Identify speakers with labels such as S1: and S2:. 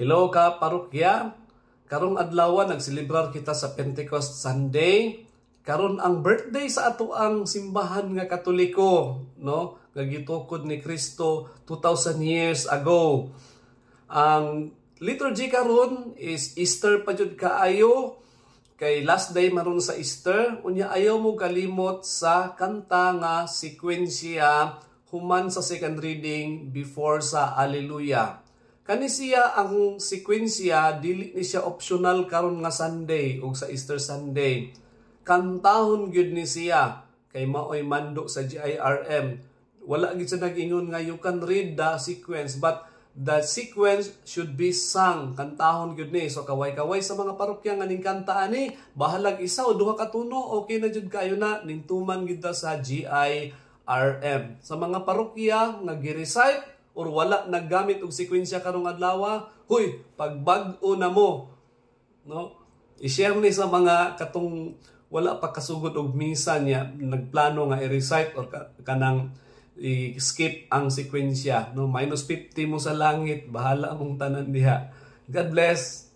S1: Hello ka parokya. Karong adlaw nagselebrar kita sa Pentecost Sunday. Karon ang birthday sa ato ang simbahan nga Katoliko, no? Nga gitukod ni Kristo 2000 years ago. Ang liturgy karon is Easter pa jud kaayo kay last day maron sa Easter. Unya ayaw mo kalimot sa kanta nga sequensya human sa second reading before sa Alleluia. Kani siya ang sekwensya, dili ni siya optional karon nga Sunday ug sa Easter Sunday. Kantahon gyud ni siya kay maoy mando sa GIRM. Wala gyud sa nag-ingon nga you can read the sequence, but the sequence should be sung. Kantahon gyud ni. So kaway-kaway sa mga parokya nga ning kanta ani, bahalag isa o duha ka tuno, okay na jud kayo na ning tuman gyud ta sa GIRM. Sa mga parokya nga gi-recite or wala naggamit og sekwensya karong adlaw, huy, pagbag-o na mo. No? I-share ni sa mga katong wala pa kasugod og misa niya, nagplano nga i-recite or kanang i-skip ang sekwensya, no? Minus 50 mo sa langit, bahala mong tanan diha. God bless.